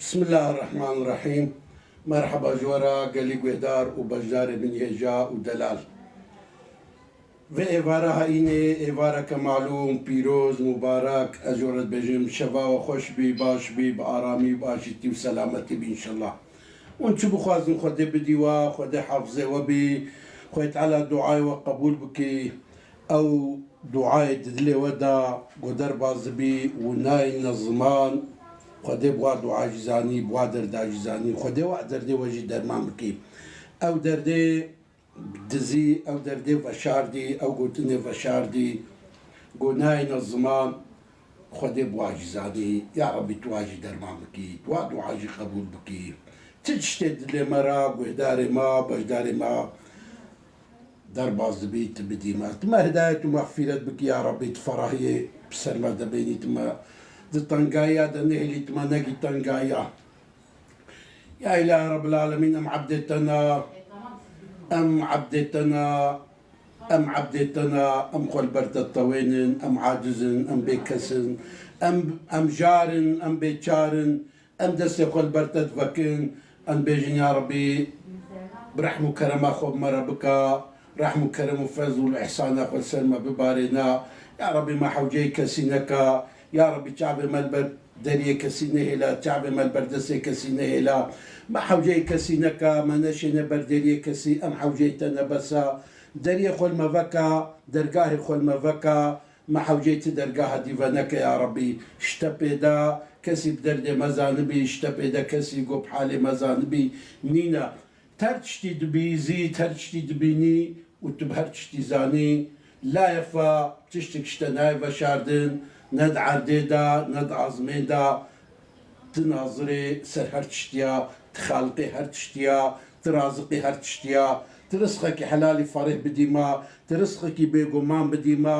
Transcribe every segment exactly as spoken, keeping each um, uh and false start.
Bismillahirrahmanirrahîm. Merheba ji we re gelî guhdar û beşdarê min hêja û delal. Vê êvara haînê, êvareke malûm, pîroz, mubarek, ez ji we re dibêjim, şeva we xweş bî, baş bî, bi aramî, bi aşîtî û selametî bî înşellah. Hûn çi bixwazin Xwedê bidî we, Xwedê hafizê we bî, Xwedê Teala duayê we qebûl bikî. Ew duayê di dilê we de ku derbas dibî û nayîne ziman, Xwedê bi wa dua jî zanî, bi wa derda jî zanî. Xwedê wa derdê we jî derman bikî. Ew derdê dizî, ew derdê veşardî, ew gotinê veşardî, ku nayîne ziman, Xwedê bi wa jî zanî. Ya Rebî tu wa jî derman bikî, tu wa dua jî qebûl bikî. Ti tiştê dilê me re, guhdarê me, beşdarê me, derbas dibî, tu bidî me. Tu me hidayet û mexfîret bikî ya Rebbî, tu ferahiyê bi ser me de bênî, tu me di tengayiya de nehêlî, tu me negî tengayiya. Ya Îlahi Rebbil Alemîn, em ebdê te ne, em ebdê te ne, em ebdê te ne, em xwe li ber te tewênin, em aciz in, em bêkes in, em, em jar in, em bêçar in. Em destê xwe li ber te divekin, em bêjin, ya Rebî, bi rehm û kerema xwe bi me re bike, rehm û kerem û fezl û îhsana xwe li ser me bibarêne. Ya Rebî, me hewceyê kesî neke. Ya Rebî, çavê me li ber deriyê kesî nehêle, çavê me li ber destê kesî nehêle. Me hewceyê kesî neke, me neşêne ber deriyê kesî, em hewceyê te ne bes e. Deriyê xwe li me veke, dergahê xwe li me veke. Me hewceyê ti dergaha dî veneke ya Rebî. Ji te pê de kesî bi derdê me zanibî, ji te pê de kesî ku bi halê me zanibî nîne. Ti her tiştî dibî zî, ti her tiştî dibînî û tu bi her tiştî zanî. La yefa tiştik ji te nayê veşardin, ne di erdê de, ne di azmê de. Ti nazirê ser her tiştiya, ti xaliqê her tiştiya, ti raziqê her tiştiya. Ti rizqekî helalî fereh bidî me, ti rizqekî bêguman bidî me.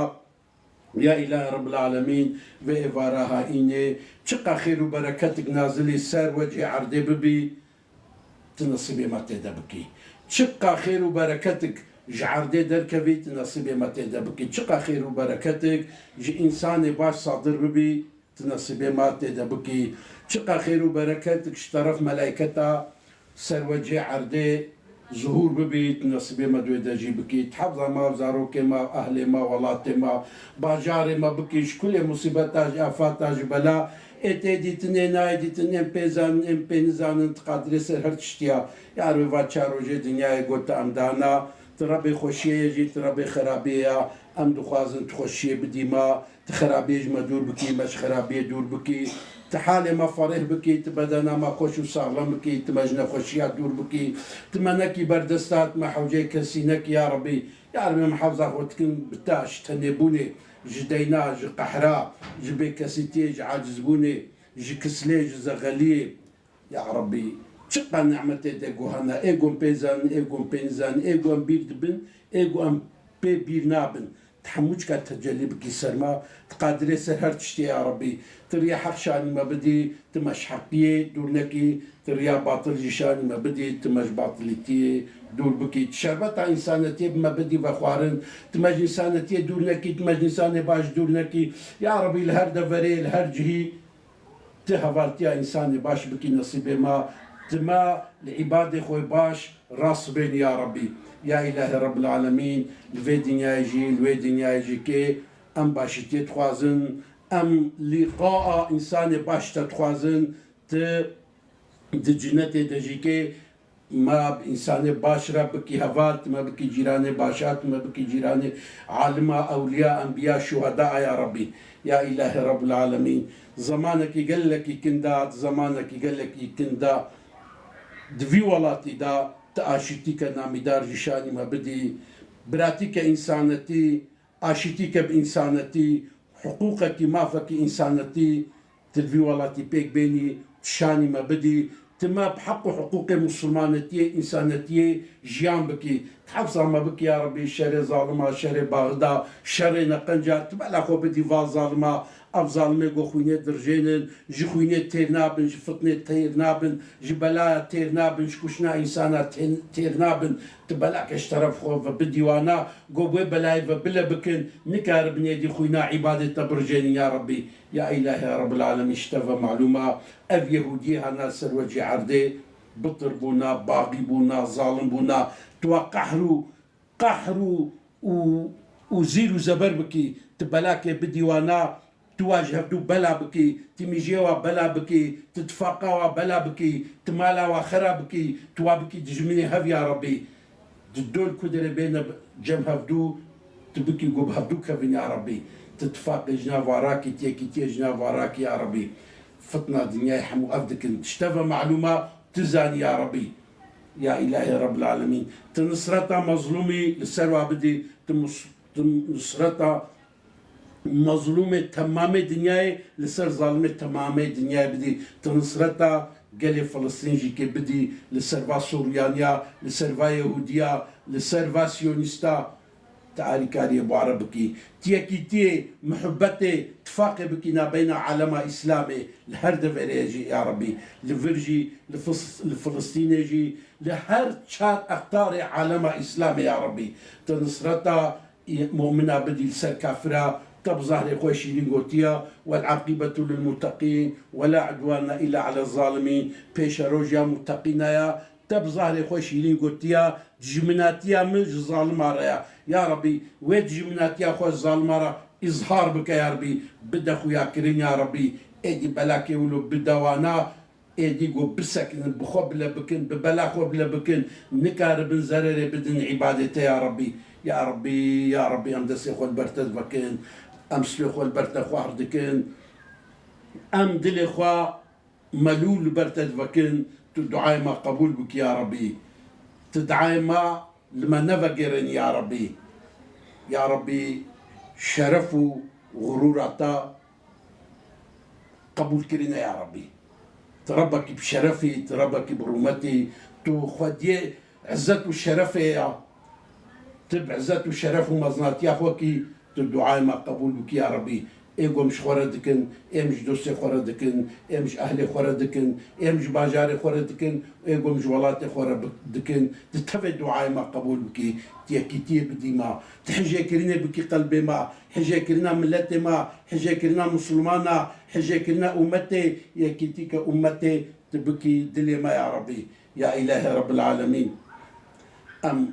Ya Îlahi Rebbil Alemîn, vê êvara haînê, çiqa xêr û bereketik nazilî ser wecihê erdê bibî, ti nesîbê me tê de bikî. Çiqa xêr û bereketik ji erdê derkevî, ti nesîbê me tê de bikî. Çiqa xêr û bereketik ji însanê baş sadir bibî, ti nesîbê me tê de bikî. Çiqa xêr û bereketik ji teref melayketa ser wecê erdê zuhûr bibî, tu nesîbê me di wê de jî bikî. Tu hefza me, zarokê me, ehlê me, welatê me, bajarê me bikî, ji kulê musîbeta, ji afata, ji bela. Ê tê dîtin, ê nayê dîtin, êm pê zanin, êm pê nizanin, tu qadirê ser her tiştiya. Ya Rebî, va çar rojê dinyayê got te em dana. Tu Rebê xweşiyê ye jî, tu Rebê xerabiyê ye. Em dixwazin tu xweşiyê bidî me. Tu xerabiyê ji me dûr bikî, me ji xerabiyê dûr bikî. Tu halê me fereh bikî, tu bedena me xweş û saxlem bikî, tu me ji nexweşiya dûr bikî. Tu me nekî berdesta, tu me hewceyê kesî nekî ya Rebî. Ya Rebî, em hefza xwe dikin bi te, ji tenêbûnê, ji deyna, ji qehra, ji bêkesîtiyê, ji acizbûnê, ji kislê, ji zexeliyê. Ya Rebî, çiqa nîmetê te guhana, ê gon pê zanin, ê gon pê nizanin, ê gon bîr dibin, ê gon pê bîr nabin. Ti hemû çika tecellî bikî ser me, ti qadirê ser her tiştê ya Rebî. Ti riya heq şanî me bidî, ti me ji heqiyê dûr nekî, ti riya batil jî şanî me bidî, ti me ji batilîtiyê dûr bikî. Ti şerbeta însanetiyê bi me bidî vexwarin, ti me ji însanetiyê dûr nekî, ti me ji însanê baş dûr nekî. Ya Rebî, li her deverê, li her cihî, Ti hevaltiya însanê baş bikî nesîbê me, ti me li îbadê xwe baş rast bênî ya Rebî. Ya Îlahê Rebbil Alemîn, li vê dinyayê jî, li wê dinyayê jî kê em başîtiyê dixwazin, em lîqaa însanê baş te dixwazin, ti di cinetê de jî kê Me bi însanê baş re bikî heval, tu me bikî cîranê başa, tu me bikî cîranê alima, ewliya, enbiya, şuheda a ya Rebbî. Ya Îlahê Rebbul Alemîn, zemanekî gelekî kin de, zemanekî gelekî kin de di vî welatî de ti aşîtîke namîdar ji şanî me bidî, biratîke însanetî, aşîtîke bi însanetî, hiqûqekî, mafekî însanetî, tu li vî welatî pêk bênî, tu şanî me bidî, tu me bi heq û hiqûqê misilmanetiyê, însanetiyê jiyan bikî. Tu hefza me bikî ya Rebbî şerê zalima, şerê baxida, şerê neqenca, tu bela xwe bidî va zalima, Ev zalimê ku xwînê dirijênin, ji xwînê têr nabin, ji fitnê têr nabin, ji belaya têr nabin, ji kuştina însana tê-, têr nabin. Tu belake ji teref xwe ve bidî wana, ku wê belayê ve bile bikin, nikaribin êdî xwîna îbadê te birijênin ya Rebbî. Ya Îlahê Rebbil Alemîn, ji te ve malûm a, ev Yehûdiyê hana ser wecî erdê, bitir bûna, baxî bûna, zalim bûna. Tu wa qehr û, qehr û, û, û zîr û zeber bikî, tu belakê bidî wana, tu wa ji hevdû bela bikî, tu mîjiyê wa bela bikî, tu tifaqa wa bela bikî, tu mala wa xera bikî, tu wa bikî dijminê hev ya Rebbî. Di dol ku derê bêne cem hevdû, tu bikî ku bi hevdû kevin ya Rebbî. Tu tifaqê ji nav wa rakî, tu yekîtiyê ji nav wa rakî ya Rebbî. Fitna dinyayê hemû ev dikin. Ji te ve malûm a, tu zanî ya Rebbî. Ya Îlahê Rebbil Alemîn. Tu nisreta mezlûmî li ser wa bidî, tu mus-, tu nisreta mezlûmê temamê dinyayê li ser zalimê temamê dinyayê bidî. Tu nisreta gelê Filistîn jî kê bidî, li ser va Suryaniya, li ser va Yehûdiya, li ser va Siyonîsta. Tu alîkariyê bi wa re bikî. Tu yekîtiyê, muhibbetê, tifaqê bikî nabeyna alema Îslamê li her deverê jî ya Rebbî. Li vir jî, li Fis-, li Filistînê jî, li her çar extarê alema Îslamê ya Rebbî. Tu nisreta Mumina bidî li ser kafira, te bi zahrê xwe şîrîn gotiya, "Wel aqîbetu lil muteqîn, we la udwana îlla alez zalimîn." Pêşeroja muteqîna ya, te bi zahrê xwe şîrîn gotiya, dijminatiya min ji zalima re ya. Ya Rebbî, wê dijminatiya xwe ji zalima re îzhar bike ya Rebbî, bide xuyakirin ya Rebbî, êdî belakê wilo bide wana, Êdî ku bisekinin, bi xwe bile bikin, bi bela xwe bile bikin, nikaribin zererê bidin îbadê te ya Rebbî. Ya Rebbî, ya Rebbî, em destê xwe li ber te divekin, em silê xwe li ber te xwar dikin, em dilê xwe melûl li ber te divekin, tu duayê me qebûl bikî ya Rebbî. Tu duayê me li me nevegêrên ya Rebbî. Ya Rebbî, şeref û xurûra te qebûlkirin e ya Rebbî. Tu Rebbekî bi şeref î, tu Rebbekî bi rûmet î, tu xwediyê izzet û şerefê ya. Tu bi izzet û şeref û mezinatiya xwe kî, tu duayê me qebûl bikî ya Rebbî. Ê ku em ji xwe re dikin, ê em ji dostê xwe re dikin, ê em ji ehlê xwe re dikin, ê em ji bajarê xwe re dikin, ê ku em ji welatê xwe re bi-, dikin, tu tevê duayê me qebûl bikî, tu yekîtiyê bidî me, tu hijêkirinê bikî qelbê me, hijêkirina miletê me, hijêkirina misilmana, hijêkirina ummetê, yekîtî ke ummetê tu bikî dilê me ya Rebbî, ya Îlahê Rebbil Alemîn. Em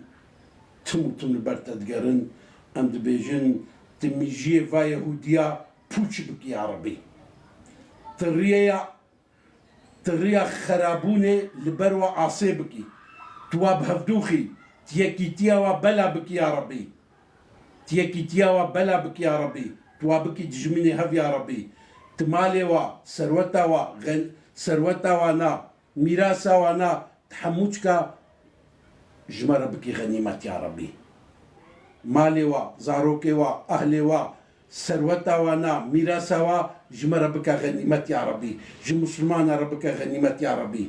tim û tim li ber te digerin, em dibêjin, tu mîjiyê va Yehûdiya pûç bikî ya Rebbî. Tu rêya Tu riya xerabûnê li ber wa asê bikî. Tu wa bi hevdû xî. Tu yekîtiya wa bela bikî ya Rebbî. Tu yekîtiya wa bela bikî ya Rebbî. Tu wa bikî dijminê hev ya Rebbî. Tu malê wa, serweta wa, xen-, serweta wa na, mîrasa wa na, tu hemû çika ji me re bikî xenîmet ya Rebbî. Malê wa, zarokê wa, ahlê wa, serweta wa na, mîrasa wa ji me re bike xenîmet ya Rebbî. Ji misilmana re bike xenîmet ya Rebbî.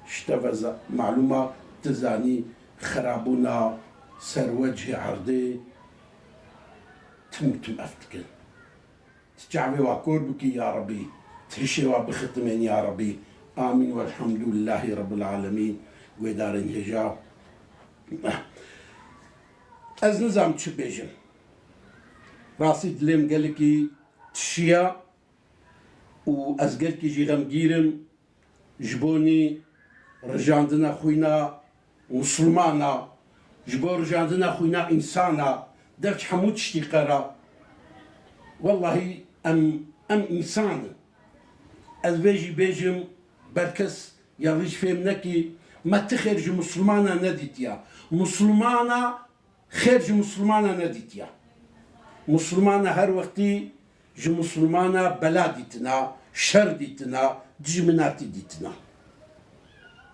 Ji te ve za-, malûm a, tu zanî xerabûna ser wecihê erdê tim û tim ev dikin. Tu çavê wa kor bikî ya Rebbî. Tu hişê wa bixitimên ya Rebbî. Amîn. Welhamdulillahî Rabbil Alemîn. Guhdarên hêja. Ez nizam çi bêjim. Rastî dilê min gelekî tişiya û ez gelkî jî xemgîr im. Ji bo nî rijandina xwîna misilmana, ji bo rijandina xwîna însana, dev ji hemû tiştî qera. Wellahî em, em însan in. Ez vê jî bêjim, berkes yanlîş fêm nekî, me ti xêr ji misilmana nedîtiya. Misilmana Xêr ji misilmana nedîtiya. Misilmana her wextî ji misilmana bela dîtina, şer dîtina, dijminatî dîtina.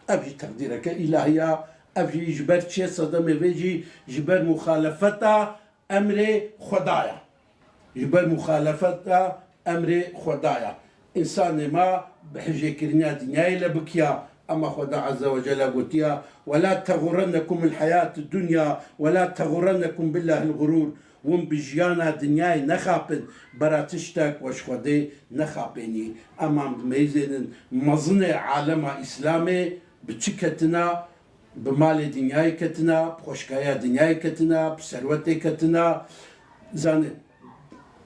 Ev jî teqdîreke îlahî ya, ev jî ji ber çê sedemê vê jî ji ber muxalefeta emrê Xweda ya. Ji ber muxalefeta emrê Xweda ya. Însanê me bi hijêkirina dinyayê le bikiya, ema Xweda Azze ve Celle gotiya, "Ve la teğurrennekumul hayatud dunya, ve la teğurrennekum billahil ğurur." Hûn bi jiyana dinyayê nexapin, bera tiştek we ji Xwedê nexapênî. Em an dimeyzênin mezinê alema Îslamê bi çi ketina, bi malê dinyayê ketina, bi xweşkayiya dinyayê ketina, bi serwetê ketina. Zanê,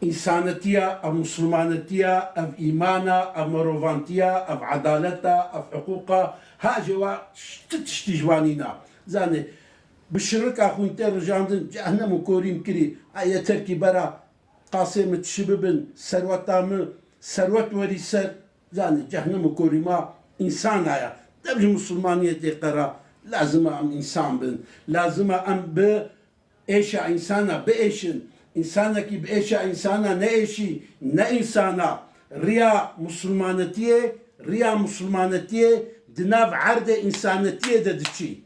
însanetiya, ev misilmanetiya, ev îmana, ev merovantiya, ev edaleta, ev hiqûqa, ha jê wa ti tiştî ji wa nîna. Zanê, bi şirika xwîn tê rijandin, cehnem û korîm kirî, a yeter kî bera qasê min tişî bibin, serweta min, serwet werî ser, zanê, cehnem û korîma însan haya. Dev ji misilmaniyê tê qera, lazim e em însan bin, lazim e em bi êşa însana biêşin. Însanekî bi êşa însana neêşî, ne însana. Riya misilmanetiyê, riya misilmanetiyê di nav erdê însanetiyê de diçî.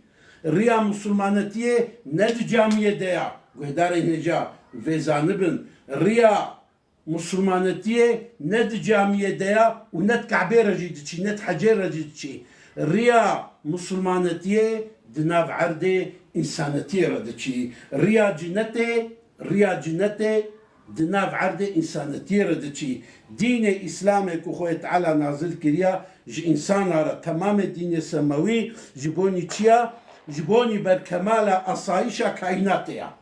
Riya misilmanetiyê ne di camiyê de ya. Guhdarên hêja vê zanibin. Riya misilmanetiyê ne di camiyê de ya û ne di Kebê re jî diçî, ne di hecê re jî diçî. Riya misilmanetiyê di nav erdê însanetiyê re diçî. Riya cinetê, riya cinetê di nav erdê însanetiyê re diçî. Dînê Îslamê ku Xwedê Teala nazil kiriya ji însana re, temamê dînê semewî ji bonî çi ya? Ji bonî berkemala asayîşa kaînatê ya.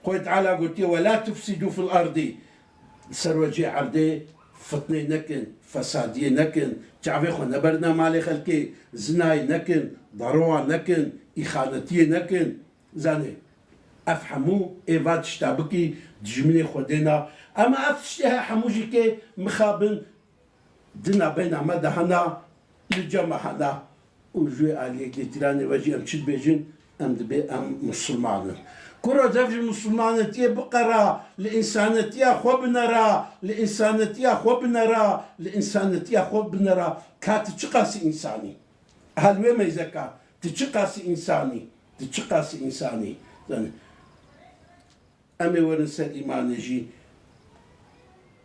Xwedê Teala gotiye, "Ve la tufsidû fil erdî." Li ser wecê erdê fitnê nekin, fesadiyê nekin, çavê xwe neberine malê xelkê, zinayê nekin, darowa nekin, îxanetiyê nekin. Zanê, ev hemû ê va tişta bikî dijminê Xwedê na. Ema ev tiştê he hemû jî kê mixabin Dina beyna me de hena, li cem me hena û ji wê aliyê lêtîranê ve jî em çi dibêjin? Em dibê em misilman in. Kuro dev ji misilmanetiyê biqera, li însanetiya xwe binera, li însanetiya xwe binera, li însanetiya xwe binera. Ka tu çiqasî însanî? Hel wê meyzeka, tu çiqasî însanî? Tu çiqasî însanî? Yani, Em ê werin ser îmanê jî.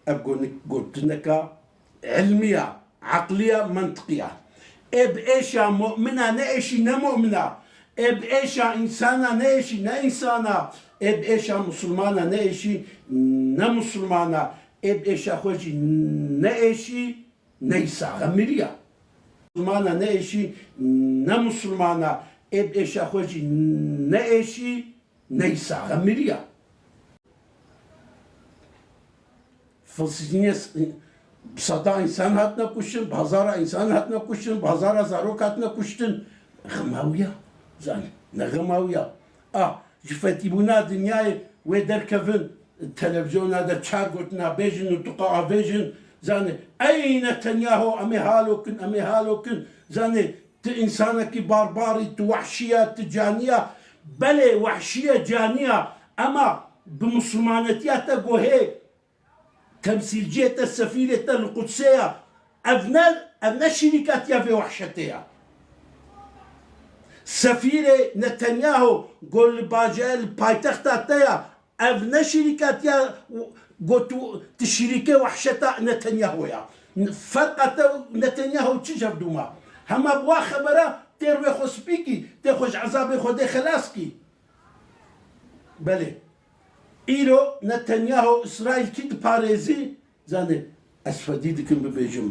Ev gonik-, gotineka ilmiya, eqliya, mentiqiya. Ê bi êşa mu'mina neêşî ne mu'mina. Ê bi êşa însana neêşî ne însana. Ê bi êşa misilmana neêşî ne misilmana. Ê bi êşa xwe jî neêşî ne îsa, xemiriya. Misilmana neêşî ne misilmana. Ê bi êşa xwe jî neêşî Neysa, xemiriya. Filistînê s-, seta însan hatine kuştin, bi hezara însan hatine kuştin, bi hezara zarok hatine kuştin. Xema wî ya. Zanî, ne xema wî ya. Ah, ji fetîbûna dinyayê wê derkevin, televizyona de çar gotina bêjin û tu qe avêjin. Zanî, ey Netanyahu, em ê halo kin, em ê halo kin. Zanî, Tu însanekî barbarî, tu wehşî ya, tu canî ya. Belê, wehşî ye, canî ya. Ema bi misilmanetiya te gohê temsîlciyê te, sefîrê te li Qudsê ya. Ev ne, ev ne şirîkatiya vê wehşetê ya. Sefîrê Netanyahu go li baje, li paytexta te ya. Ev ne şirîkatiya got û ti şirîkê wehşeta Netanyahu ya. Ferqa te û Netanyahu çi cevdûma? Hema bi wa xebera tê rûyê xwe spî kî, tê xwe ji ezabê Xwedê xelas kî. Belê. Îro Netanyahu Îsraîl kî diparêzî? Zanê, ez fedî dikim bibêjim.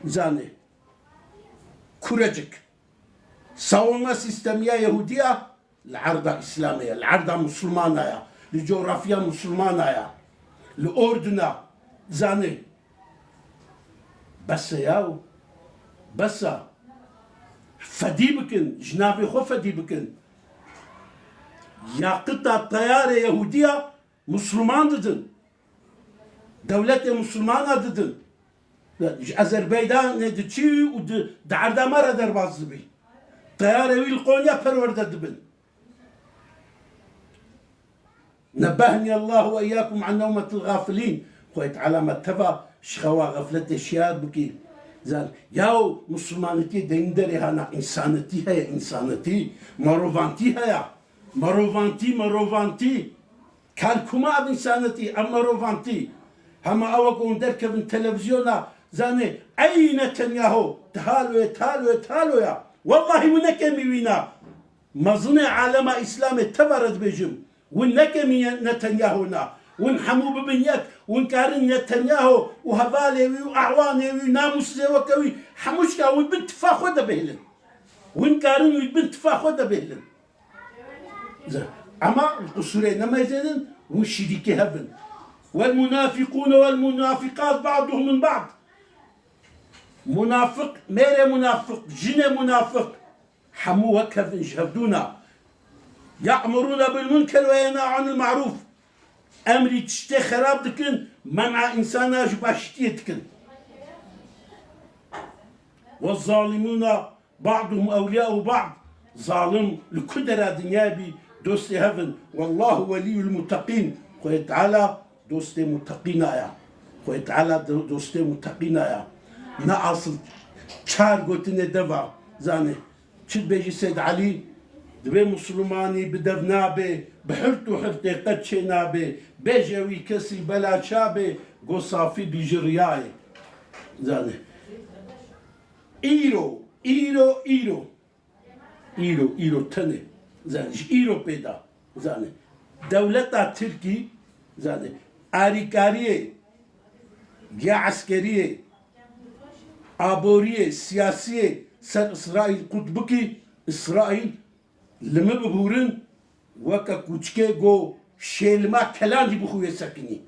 Zanê. Kurecik. Savunma sîstemiya Yehûdiya li erda Îslamê ye, li erda Musulmana ye, li coğrafya Musulmana ye, li Urduna, zanê. Bes e yaw, bes e. Fedî bikin, ji navê xwe fedî bikin. Yaqita teyarê Yehûdiya Musulman didin. Dewletê Musulmana didin. Ji Azerbaycanê diçî û di, di erda me re derbas dibî. Teyarê wî li Qonya perwerde dibin. Nebbehni Allahu ve iyyakum an nevmetil gafilin. Xwedê Teala me teva ji xewa xefletê şiyar bikî. Zan, yaw, Musulmanetiyê deyîn derê hana, însanetî heye, însanetî. Merovantî heye. Merovantî, merovantî. Kalkuma ev însanetî, ev merovantî. Hema ew ku hûn derkevin televizyona, zanê, ey Netanyahu, tihalo ye, tihalo ye, tihalo ya. Wellahî min nekemî wîna. Mezinê alema Îslamê teva re dibêjim. Hûn ne kemî Netanyahu ne. Hûn hemû bibin yek. Hûn karin Netanyahu û hevalê wî û ewanê wî û namûsizê weke wî hemû şika hûn bin tifa xwe de bihêlin. Hûn karin wî bin tifa xwe de bihêlin. Ema li qusûrê nemeyzênin, hûn şirîkê hev in. والمنافقون والمنافقات بعضهم من بعض. Munafiq, mêrê munafiq, jinê munafiq, hemû wek hev in, ji hevdû ne. يأمرون بالمنكر وينهون عن المعروف. Emrî tiştê xerab dikin, men'a însana ji baştiyê dikin. والظالمون بعضهم أولياء بعض. Zalim li ku dera dinyayê bî, dostê hev in. والله ولي المتقين. Xwedê Teala dostê muteqîna ya. Xwedê Teala do-, dostê muteqîna ya. Ne asıl çar gotinê deva, zanê. Çi dibêjî Seyd Elî? Dibê Mislimanî bi dev nabe, bi hirt û hirtê qet çê nabe. Bêje wî kesî bela çabe, go safî bî ji riyayê. Zanê. Îro, îro, îro. Îro, îro tenê. Zanê, ji îro pê de. Zanê. Dewleta Tirkî, zanê, arîkariyê ya eskeriyê, aboriyê, siyasiyê ser Îsraîl qut bikî, Îsraîl li min bibûrin weke kûçikê go şêlma kelandî bixwe sekinî.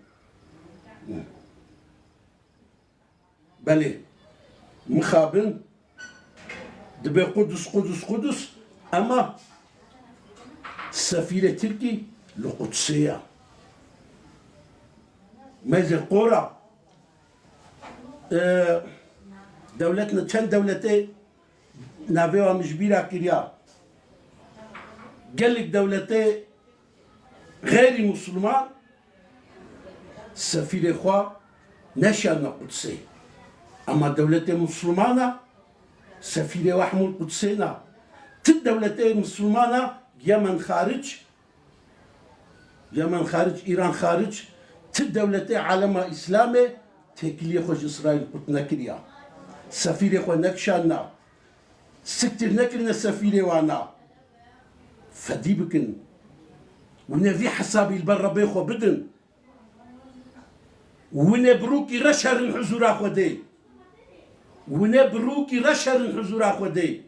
Belê, mixabin dibe Qudus, Qudus, Qudus, ema sefîrê Tirkî li Qudsê ya. Meyzê qora, e, dewlet ne, çend dewletê navê wan min ji bîra kiriya. Gelek dewletê xeyrî Misliman sefîrê xwe neşanne Qudsê. Ema dewletê Mislimana sefîrê we hemû Qudsê ne. Ti dewletê Mislimana Yemen xaric, Yemen xaric, Îran xaric, ti dewletê alema Îslamê têkiliyê xwe ji Îsraîl qut nekiriya. Sefîrê xwe nekişanna. Siktir nekirine sefîrê wana. Fedî bikin. Hûn ê vî hesabî li ber Rebê xwe bidin. Hûn ê bi rûkî reş herin huzûra Xwedê. Hûn ê bi rûkî reş herin huzûra Xwedê.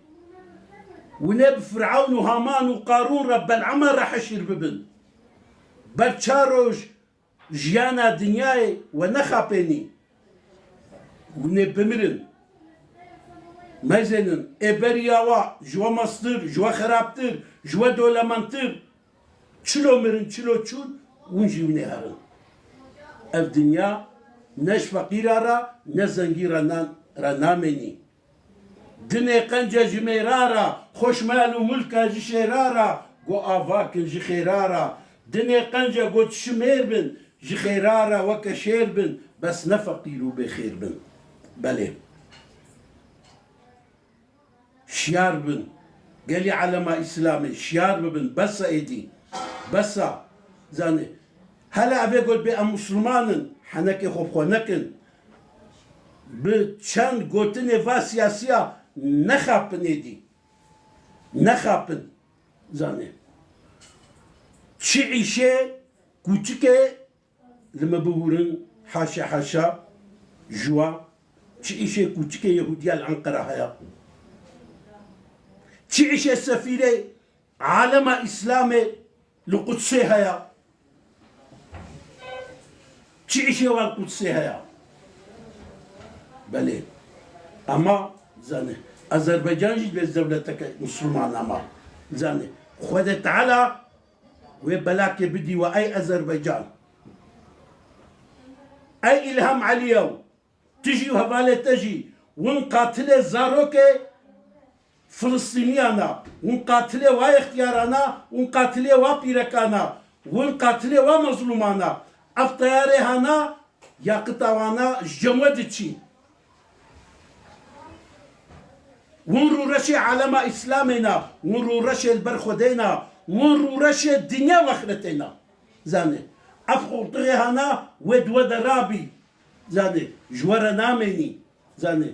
Hûn ê bi Firewn û Haman û Qarûn re, Bel'ama re heşîr bibin. Ber çar roj jiyana dinyayê we nexapênî. Hûn ê bimirin. Meyzênin, ê beriya wa ji we mestir, ji we xerabtir, ji we dolemendtir. Çilo mirin, çilo çûn, hûn jî hûn ê herin. Ev dinya ne ji feqîra re, ne zengî re nan-, re namênî. Dinê qence ji mêra re, xweş mal û milka ji şêra re, go ava kin ji xêra re. Dinê qence go çi mêr bin, ji xêra re weke şêr bin, bes ne feqîr û bêxêr bin. Belê. Şiyar bin. Gelî alema Îslamê şiyar bibin. Bes e êdî. Bes e. Zanê. Hele evê got bê em Misliman in. Henekê xwe bi xwe nekin. Bi çend gotinê va siyasiya nexapin êdî. Nexapin. Zanê. Çi îşê kûçikê Li me bibûrin, haşa haşa, ji wa çi îşê kûçikê Yehûdiya li Enqera heye? Çi îşê sefîrê alema Îslamê li Qudsê heye? Çi îşê wan Qudsê heye? Belê. Ama, zanê, Azerbaycan jî dibê dewleteke Musulman ama, zanê, Xwedê Teala wê belakê bidî we, ey Azerbaycan. Ey Îlham Eliyew, tu jî û hevalê te jî, win qatilê zarokê Filistîniyan a, win qatilê wa extiyaran a, win qatilê wa pîrekan a, win qatilê wa mezlûman a. Ev teyarê hana, yaqita wana ji cem we diçî. Win rûreşê alema Îslamê na, win rûreşê li ber Xwedê na, win rûreşê dinya û axretê na. Zanê, ev qoltixê hana wê di we de rabî. Zanê, ji we re namênî. Zanê.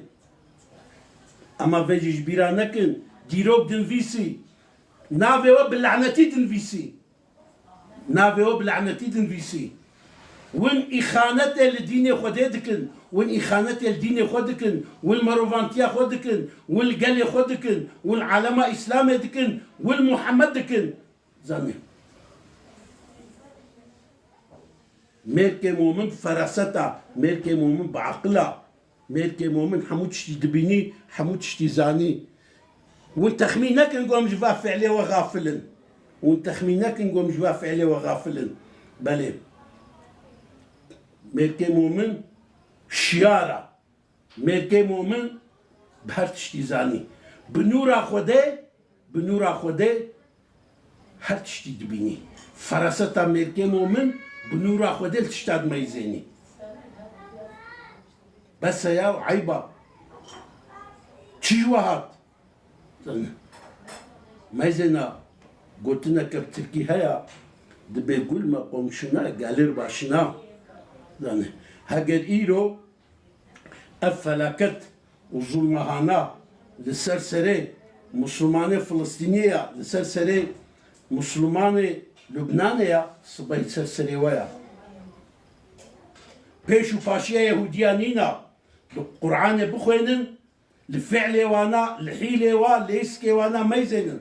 Ema vê jî ji bîra nekin, dîrok dinvîsî. Navê we bi lanetî dinvîsî. Navê we bi lanetî dinivîsî. Win îxanetê li dînê Xwedê dikin, win îxanetê li dînê xwe dikin, win merovantiya xwe dikin, win li gelê xwe dikin, win li alema Îslamê dikin, win li Muhammed dikin. Zanî. Mêrkê momin bi feraseta, mêrkê momin bi aqila, mêrkê momin hemû tiştî dibînî, hemû tiştî zanî. Hûn texmîn nekin ku em ji va fiilê we xafil in. Hûn texmîn nekin ku em ji va fiilê we xafil in. Belê. Mêrkê momin şiyar e. Mêrkê momin bi her tiştî zanî. Bi nûra Xwedê, bi nûra Xwedê her tiştî dibînî. Feraseta mêrkê momin bi nûra Xwedê li tişta dimeyzênî. Bes e ya, eyb e. Çi ji we hat? Meyzêna gotineke bi tirkî heye, dibê gul me komşuna gelir başına. Zanî, heger îro ev felaket û zulmehana li ser serê Muslimanê Filistîniyê ya, li ser serê Muslimanê Lubnanê ya, sibehî ser serê we ya. Pêş û paşiya Yehûdiya nîna, bi Qur'anê bixwênin, li fiilê wana, li hîlê wa, li leyskê wana meyzênin.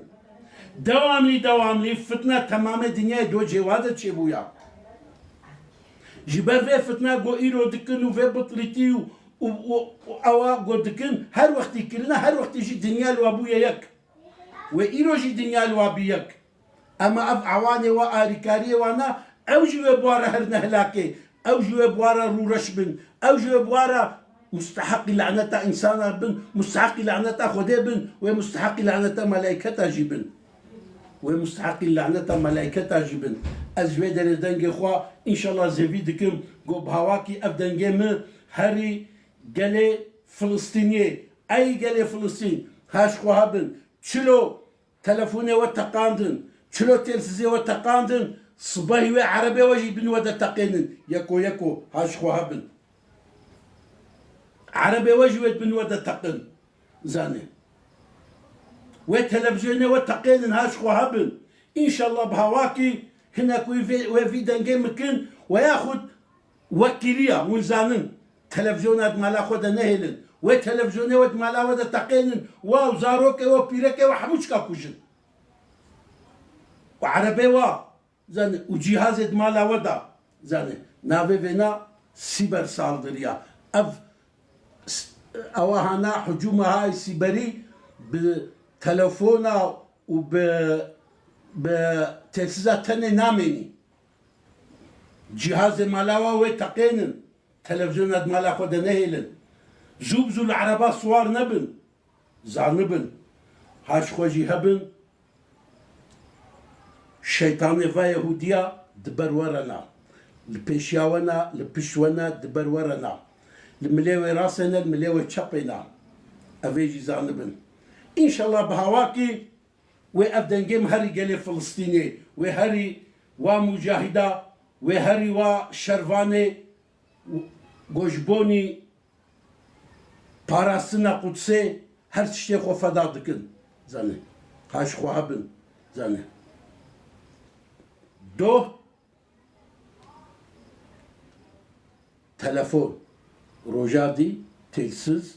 Dewamlî, dewamlî fitne temamê dinyayê do cêwa de çêbûya. Ji ber vê fitna ku îro dikin û vê bitlîtî û, û, û, û ewa ku dikin, her wextî kirine, her wextî jî dinya li wa bûye yek. Wê îro jî dinya li wa bi yek. Ema ev awanê wa, arîkariyê wana, ew jî wê bi wa re herine hilakê, ew jî wê bi wa re rûreş bin, ew jî wê bi wa re musteheqî laneta însana bin, musteheqî laneta Xwedê bin, wê musteheqî laneta melayketa jî bin. Wê musteheqî laneta melayketa jî bin. Ez ji vê derê dengê xwe înşallah zêvî dikim, ku bi hawakî ev dengê min herî gelê Filistîniyê, ey gelê Filistîn, ha ji xwe hebin, çilo telefonê we teqandin, çilo telsizê we teqandin, sibehî wê erebê we jî bin we de teqênin, yeko yeko, ha ji xwe hebin. Erebê we jî wê bin we de teqin. Zanê. Wê televizyonê we teqênin, ha ji xwe hebin. Înşallah bi hawakî hinek wê vê, wê vî dengê min kin, we yaxud we kiriya, hûn zanin. Televizyona di mala xwe de nehêlin. Wê televizyonê we di mala we de teqênin, we û zarokê we, pîrekê we hemû çika kujin. Û erebê we, zanî, û cîhazê di mala we de, zanî, navê vêna sîber saldiriya. Ev s-, ewa hana hicûma hay sîberî bi telefona û bi, bi telsiza tenê namênî. Cîhazê mala we wê teqênin. Televizyona di mala xwe de nehêlin. Zû bi zû li ereba siwar nebin. Zanibin. Ha ji xwe jî hebin. Şeytanê va Yehûdiya di ber we re na. Li pêşiya we na, li pişt we na, di ber we re na. Li milê wê rastê ne, li milê wê çepê na. Ev ê jî zanibin. Înşallah bi hawakî wê ev dengê min herî gelê Filistînê, wê herî wa mucahîda, wê herî wa şervanê, ku ji bonî parastina Qudsê her tiştê xwe feda dikin. Zanê. Ha ji xwe hebin. Zanê. Doh, telefon, rojadî, telsiz.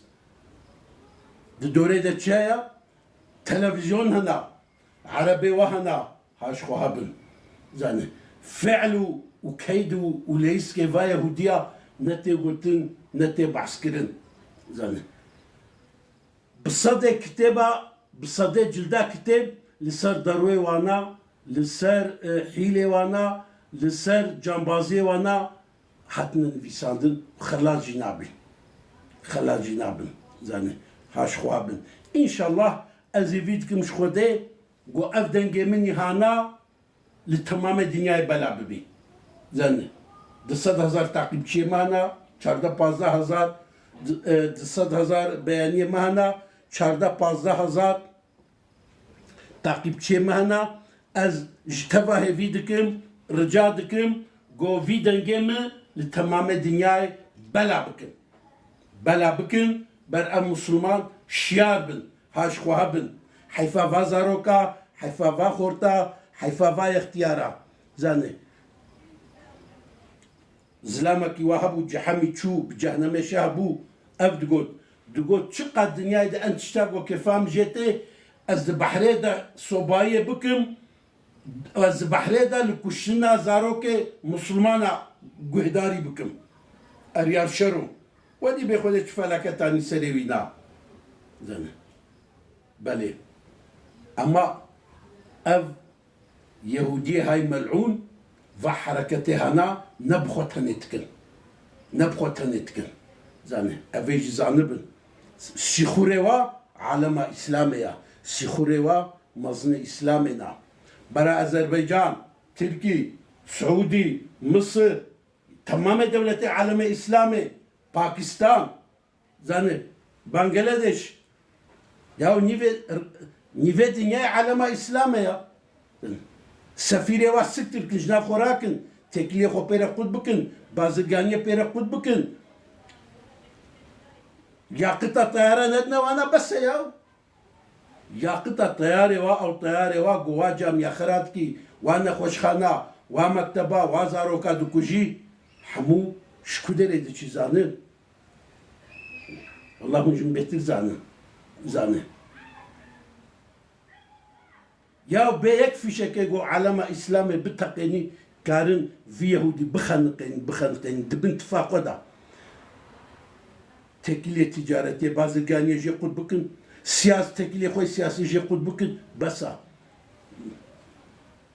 Di dorê de çi heye? Televizyon hene. Erebê we hene. Ha ji xwe hebin. Zanî. Fiil û, û keyd û, û leyîskê va Yehûdiya ne tê gotin, ne tê behs kirin. Zanî. Bi sedê kitêba, bi sedê cilda kitêb li ser derwê wana, li ser, e, hîlê wana, li ser cambaziyê wana hatine nivîsandin, xelas jî nabin. Xelas jî nabin. Zanî, ha ji xwe bin. Înşallah ez ê vî dikim ji Xwedê, ku ev dengê min îhana li temamê dinyayê bela bibî. Zanî, du sed hezar taqîbçiyê me hene, çardeh pazdeh hezar, du, e, du sed hezar beyaniyê me hene, çardeh pazdeh hezar taqîbçiyê me hene. Ez ji te ve hêvî dikim, rica dikim, ku vî dengê min li temamê dinyayê bela bikin. Bela bikin, ber ev Musulman şiyar bin, ha ji xwe hebin. Heyfa va zaroka, heyfa va xorta, heyfa va yextiyara. Zanê. Zilamekî wa hebû, cehemî çû, bi cehnemê şeh bû. Ev digot. Digot, çiqas dinyayê de en tişta ku kêfa min jê tê, ez di behrê de sobayê bikim, ez di behrê de li kuştina zarokê Musulmana guhdarî bikim. Eryar şer o. Wedî bê Xwedê çi felaketanî serê wî na. Zanê. Belê. Ema ev Yehûdiyê hay melûn va hereketê hana ne bi xwe tenê dikin. Ne bi xwe tenê dikin. Zanê, ev ê jî zanibin. Sîxurê wa alema Îslamê ya. Sîxurê wa mezinê Îslamê na. Bera Azerbaycan, Tirkî, Siûdî, Misir, temamê dewletê alemê Îslamê, Pakistan, Zanê, Bangladeş. Ya nîvê, nîvê dinyayê alema Îslam e ya. Sefîrê wa siktir kin, ji nav xwe rakin. Têkiliyê xwe pê re qut bikin. Bazirganiyê pê re qut bikin. Yaqita teyara nedine wana bes e ya. Yaqita teyarê wa, ew teyarê wa, ku wa camiya xera dikî, wa nexweşxana, wa mekteba, wa zaroka dikujî, hemû ji ku derê diçî zanin? Wela hûn ji min bêtir zanin. Zane. Ya bê yek fîşekê ku alema Îslamê biteqênî, karin vî Yehûdî bixeniqênin, bixeniqênin, di bin tifa xwe de. Têkilê ticaretê, bazirganiyê jê qut bikin, siyas-, têkilê xwe siyasî jê qut bikin, bes a.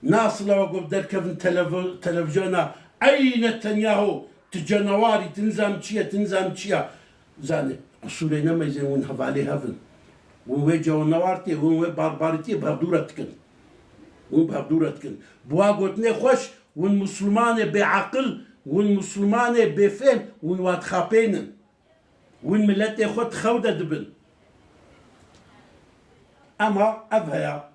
Nasila we got derkevin televi-, televizyona, "Ey Netanyahu, tu cenewarî, tu nizam çi ye, tu nizam çi ye." Zanê, qisûrê ne meyzên hûn hevalê hev in. Hûn wê cewanewar tê, hûn wê barbarîtiyê berdûre dikin. Hûn berdûre dikin. Bi wa gotinê xweş, hûn Musulmanê bêaqil, hûn Musulmanê bêfehm, hûn wa dixapênin. Hûn miletê xwe di xew de dibin. Ema ev heya.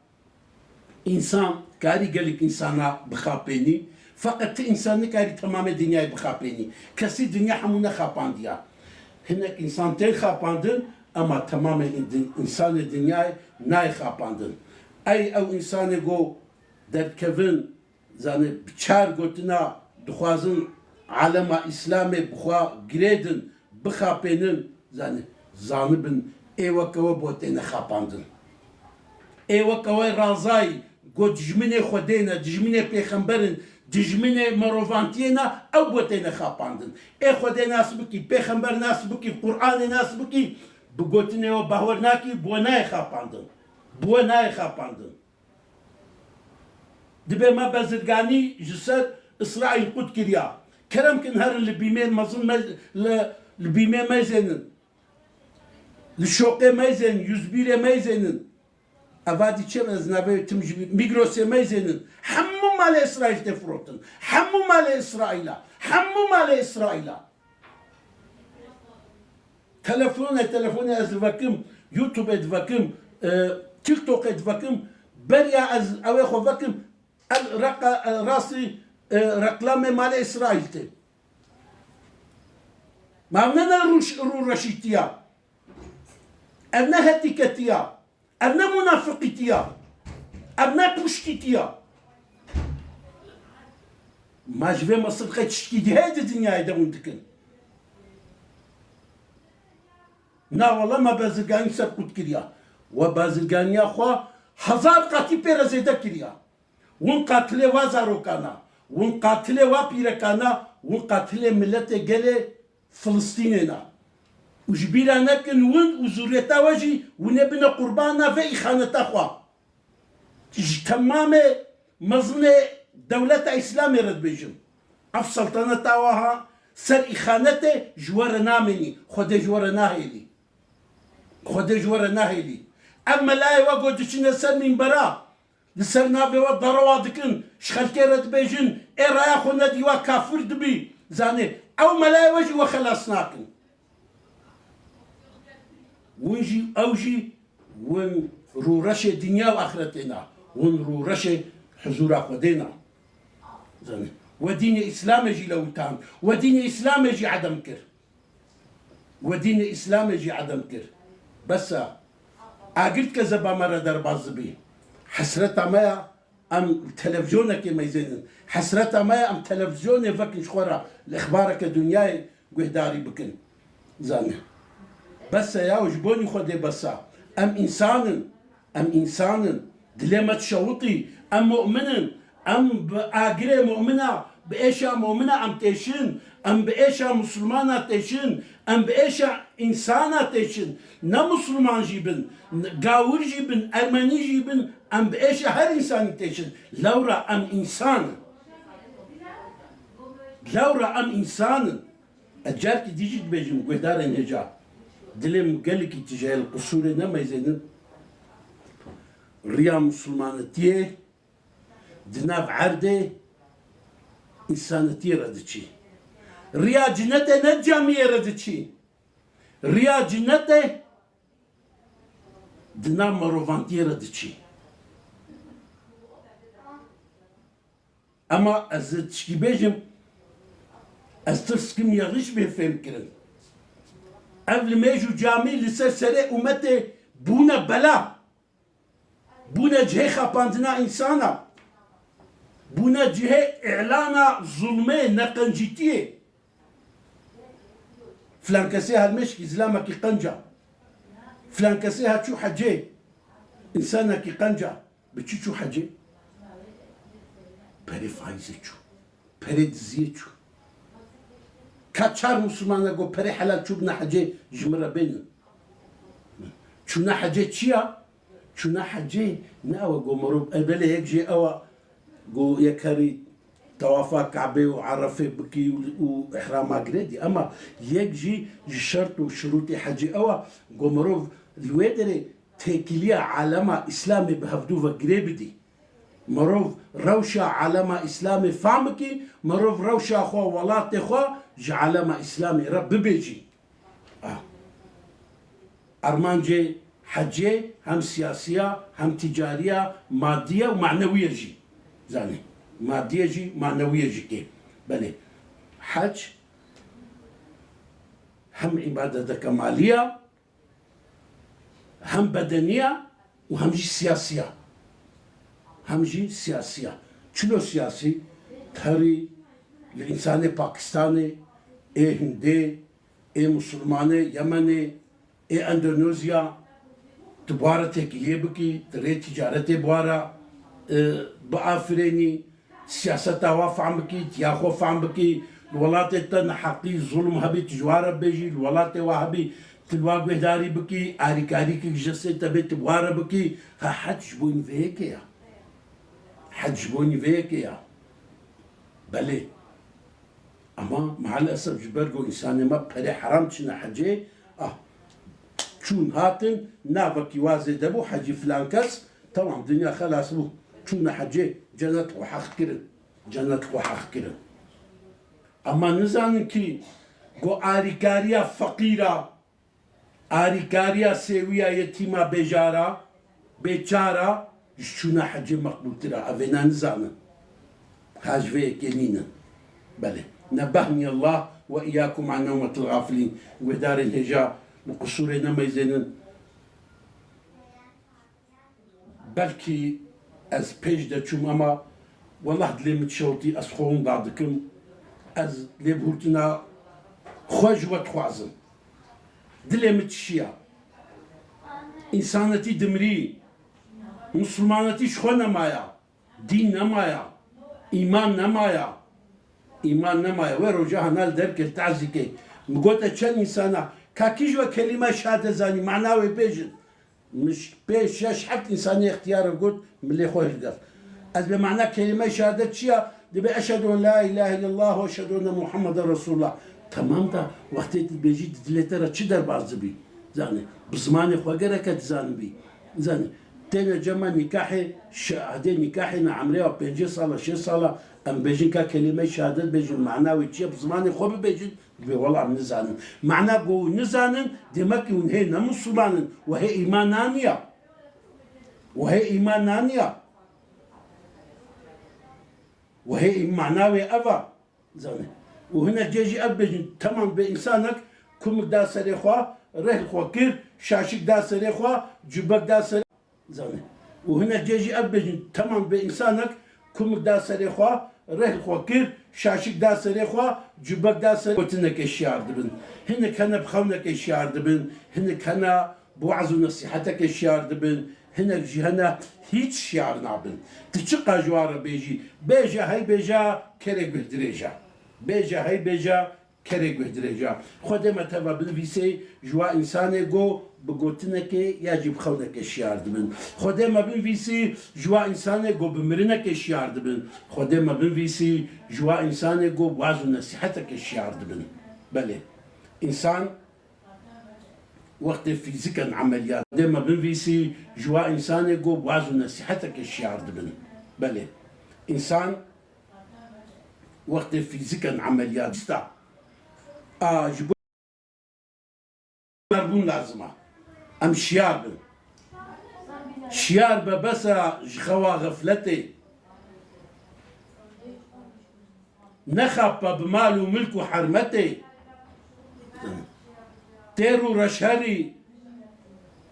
Însan karî gelek însana bixapênî, feqet ti însan nikarî temamê dinyayê bixapênî. Kesî dinya hemû nexapandiya. Hinek însan tên xapandin, ema temamê din-, însanê dinyayê nayê xapandin. Ey ew însanê go derdikevin, zanê, bi çar gotina dixwazin alema Îslamê bi xwe girêdin, bixapênin, zanê, zanibin, ê weke we bo têne xapandin. Ê weke we razayî, go dijminê Xwedê ne, dijminê pêxember in, dijminê merovantiyê ne, ew bo têne xapandin. Ê Xwedê nas bikî, pêxember nas bikî, Qur'anê nas bikî, bi gotinê we bawer nakî, bi we nayê xapandin. Bi we nayê xapandin. Dibê me bezirganî ji ser Îsraîl qut kiriya. Kerem kin herin li bîmê mezin me-, li, li bîmê meyzênin. Li şoqê meyzênin, yüz bir ê meyzênin. Evadî çi ez navê tim ji Migrosê meyzênin. Hemû malê Îsraîl tê firotin. Hemû malê Îsraîla. Hemû malê Îsraîla. Telefonê, telefonê ez divekim, YouTubeê divekim, e, TikTokê divekim, beriya ez ewê xwe vekim, ev reqa-, e, rastî, e, reklamê malê Îsraîl tê. Ma ev ne, ne rûş-, rûreşîtiya. Ev ne hetîketiya. Ev ne munafiqîtî ya. Ev ne puştîtî ya. Ma ji vê mesrifê tiştkî dî heye di dinyayê de hûn dikin? Na wele me bezirganî ser qut kiriya. We bezirganiya xwe hezar qatî pê re zêde kiriya. Hûn qatilê va zarokana, hûn qatilê va pîrekana, hûn qatilê miletê gelê Filistînê ne. Û ji bîra nekin, win û zuriyeta we jî hûn ê bine qurbana vê îxaneta xwe. Ji temamê mezinê dewleta Îslamê re dibêjim. Ev selteneta we ha ser îxanetê ji we re namênî. Xwedê ji we re nahêlî. Xwedê ji we re nahêlî. Ev melayê we ku diçine ser mînbera, li ser navê we derewa dikin, ji xelkê re dibêjin, ê raya xwe nedî we kafir dibî. Zanê, ew melayê we jî we xelas nakin. Win jî, ew jî, win rûreşê dinya û axretê ne. Win rûreşê huzûra Xwedê ne. Zanê, we dînê Îslamê jî lewitand. We dînê Îslamê jî edem kir. We dînê Îslamê jî edem kir. Bes e. Agir dike zeba me re derbas dibî. Hesreta me ya, Em televizyonekê meyzênin. Hesreta me ye em televizyonê vekin ji xwe re li exbareke dinyayê guhdarî bikin. Zane. Bes e ya, ji bonî Xwedê bes e. Em însan in. Em însan in. Dilê me dişewitî. Em mu'min in. Em bi agirê mu'mina, bi êşa mu'mina em têşin. Em bi êşa misilmana têşin. Em bi êşa însana têşin. Ne misilman jî bin, ne gawir jî bin, ermenî jî bin, em bi êşa her însanî têşin. Lewra em însan in. Lewra em însan in. Ez carkî dî jî dibêjim, guhdarên hêja, dilê min gelekî tije ye, li qisûrê nemeyzênin. Riya misilmanetiyê di nav erdê însanetiyê re diçî. Riya cinetê ne camiyê re diçî. Riya cinetê di nav merovantiyê re diçî. Ema ez tişkî bêjim, ez tirs kim ya riş bê fêm kirin. Ev limêj û camî li ser serê umetê bûne bela. Bûne cihê xapandina însana. Bûne cihê îlana zulmê, neqencîtiyê. Filan kesê helmêşkî zilamekî qenca. Filan kesê ha çû hecê. Însanekî qenca. Bi çi çû hecê? Perê faîzê çû. Perê diziyê çû. Ka çar misilmane got perê helal çûbine hecê ji min re bênin. Çûna hecê çi ya? Çûna hecê ne ew e got mirov, e, belê yek jê ew e got yek herî tewafa Kabê û Erefê bikî û, û îhrama girê dî. Ema yek jî ji şert û şirûtê hecê ew e got mirov li wê derê têkiliya alema Îslamê bi hevdû ve girê bidî. Mirov rewşa alema Îslamê fam bikî, mirov rewşa xwe, welatê xwe ji alema Îslamê re bibêjî. Ah. Armancê hecê hem siyasiya, hem ticariya, madiye û manewiye jî. Zanî, madiye jî, manewiye jî kê. Belê. Hec hem îbadeteke maliya, hem bedeniya û hem jî siyasiya. Hem jî siyasiya. Çilo siyasî? Terî li însanê Pakistanê, ê Hindê, ê Musulmanê Yemenê, ê Endonezya, tu bi wa re têkiliyê bikî, tu rê ticaretê bi wa re, e, biafirênî, siyaseta wa fehm bikî, tiya xwe fehm bikî, li welatê te neheqî, zulm hebî, tu ji wa re bêjî, li welatê wa hebî, tu li wa guhdarî bikî, arîkarîkek ji destê te bê, tu bi wa re bikî. Ha, hec ji bo wî vê yekê ya. Hec ji bo wî vê yekê ya. Belê. Ama maalesef ji ber ku însanê me perê heram çine hecê, ah, çûn hatin, navekî wa zêde bû, hecî filan kes, temam, dinya xelas bû. Çûne hecê, cenet xwe heq kirin. Cenet xwe heq kirin. Ama nizanin kî ku arîkariya feqîra, arîkariya sêwiya yetîma bêjara, bêçara ji çûna hecê meqbûltir e. Ev êna nizanin. Ha ji vê yekê nînin. Belê. Nebehniyallah ve iyyakum an nevmetil gafilîn. Guhdarên hêja, li qusûrê nemeyzênin. Belkî ez pêş de çûm, ema wellah dilê min dişewitî, ez xwe winda dikim. Ez lêbihurtina xwe ji we dixwazim. Dilê min dişiya. Însanetî dimirî. Misilmanetî ji xwe nemaya. Dîn nemaya. Îman nemaya. Îman nemaya. Wê roja hena li derkê li tazîkê. Min gote çend însana, ka kî ji we kelîma şehadet zanî, mana wê bêjin. Min ş-, pênc, şeş, heft însanê extiyar got, min lê xwe hilgirt. Ez bê mana kelîmeyê şehadet çi ya? Dibê eşhedû en la îlahe illallah û eşhedû enne Muhammeden Resulullah. Temam da, wextê tu dibêjî, di dilê te re çi derbas dibî? Zanî, bi zimanê xwe gereke tu zanibî. Zanî, têne cem me nîkahê, şehadê nîkahê ne emrê ya pêncî sala, şêst sala, em bêjin ka kelîmeyê şehadet bêjin, mana wê çi ye? Bi zimanê xwe bibêjin. Dibê wela em nizanin. Mana ku hûn nizanin, demek ki hûn hê ne misilman in. We hê îman naniya. We hê îman naniya. We hê î-, mana wê ev a. Zanî. Û hinek cê jî ev bêjin, temam bê însanek kumik da serê xwe, rêh xwe kir, şaşik da serê xwe, cubek da serê Zanî. Û hinek cê jî ev bêjin, temam vê însanek kumik da serê xwe, rêhl xwe kir, şaşik da serê xwe, cubek da serê. Gotinekê şiyar dibin. Hinek hene bi xewnekê şiyar dibin, hinek hene bi we'z û nesîhetekê şiyar dibin, hinek jî hene hîç şiyar nabin. Tu çiqa ji wan re bêjî, bêje hey bêje kerê guh dirêj e. Bêje hey bêje kerê guh dirêj e. Xwedê me teva binivîsê ji wa însanê go bi gotinekê ya jî bi xewnekê şiyar dibin. Xwedê me binivîsî ji wa însanê go bi mirinekê şiyar dibin. Xwedê me binivîsî ji wa însanê go bi waz û nesîhetekê şiyar dibin. Belê. Însan wextê fîziken emeliyat. Xwedê me binivîsî ji wa însanê go bi waz û nesîhetekê şiyar dibin. Belê. Însan wextê fîziken emeliyat. Sta. A, ji bo şiyarbûn lazim e. Em şiyar bin. Şiyar be bes e ji xewa xefletê. Nexape bi mal û milk û hermetê. Têr û reşherî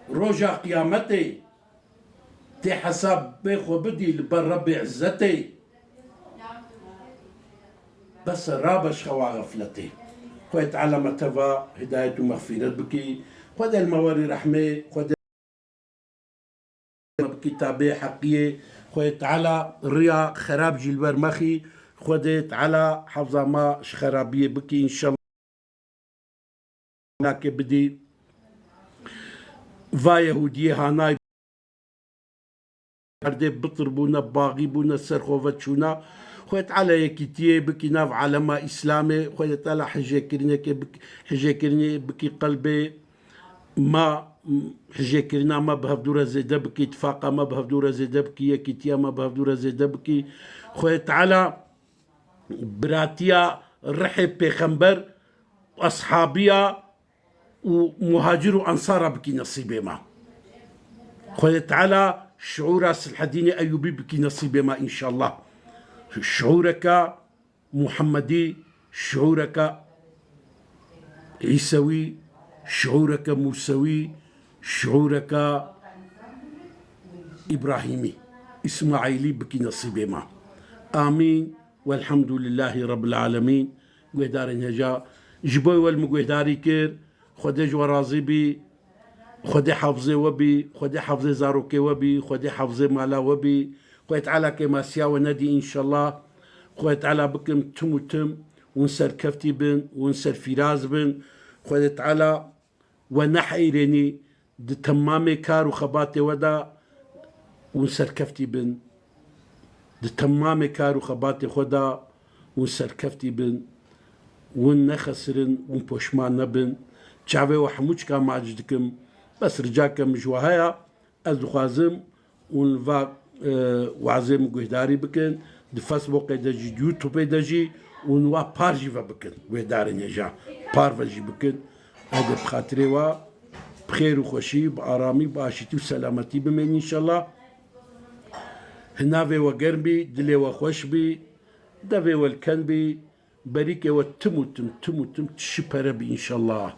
roja qiyametê. Tê hesabê xwe bidî li ber Rebbê Izzetê. Bes e, rabe ji xewa xefletê. Xwedê Teala me teva hidayet û mexfîret bikî. Xwedê li me werî rehmê, Xwedê me bikî tabê heqiyê. Xwedê Teala riya xerab jî li ber mexî. Xwedê Teala hefza me ji xerabiyê bikî înşallah. Nake bidî. Va Yehûdiyê hanay erdê bitir bûne, baxî bûne, ser xwe ve çûne. Xwedê Teala yekîtiyê bikî nav alema Îslamê. Xwedê Teala hijêkirinekê bik-, hijêkirinê bikî qelbê me, hijêkirina me bi hevdû re zêde bikî, tifaqa me bi hevdû re zêde bikî, yekîtiya me bi hevdû re zêde bikî. Xwedê Teala biratiya rihê pêxember, eshabiya û muhacir û ensara bikî nesîbê me. Xwedê Teala şiûra Silhedînê Eyûbî bikî nesîbê me înşallah. Şiûreke Muhemmedî, şiûreke Îsewî, şiûreke Mûsewî, şiûreke Îbrahîmî, Îsmaîlî bikî nesîbê me. Amîn. Welhamdulillahî Rabbil Alemîn. Guhdarên hêja, ji bo we li min guhdarî kir, Xwedê ji we razî bî, Xwedê hafizê we bî, Xwedê hafizê zarokê we bî, Xwedê hafizê mala we bî, Xwedê Teala kêmasiya we nedî înşallah. Xwedê Teala bikim tim û tim hûn serkeftî bin, hûn serfîraz bin. Xwedê Teala we neheyrênî di temamê kar û xebatê we de hûn serkeftî bin. Di temamê kar û xebatê xwe de hûn serkeftî bin. Hûn nexesirin, hûn poşman nebin. Çavê we hemû çika maç dikim. Bes ricake min ji we heye. Ez dixwazim hûn va, e, wazê min guhdarî bikin. Di Facebookê de jî, di YouTubeê de jî hûn wa par jî ve bikin. Guhdarên hêja par ve jî bikin. Hede bi xatirê wa bi xêr û xweşî, bi aramî, bi aşîtî û selametî bimên înşallah. Hinavê we germ bî, dilê we xweş bî, devê we li ken bî, berîkê we tim û tim, tim û tim tişî pere bî înşallah.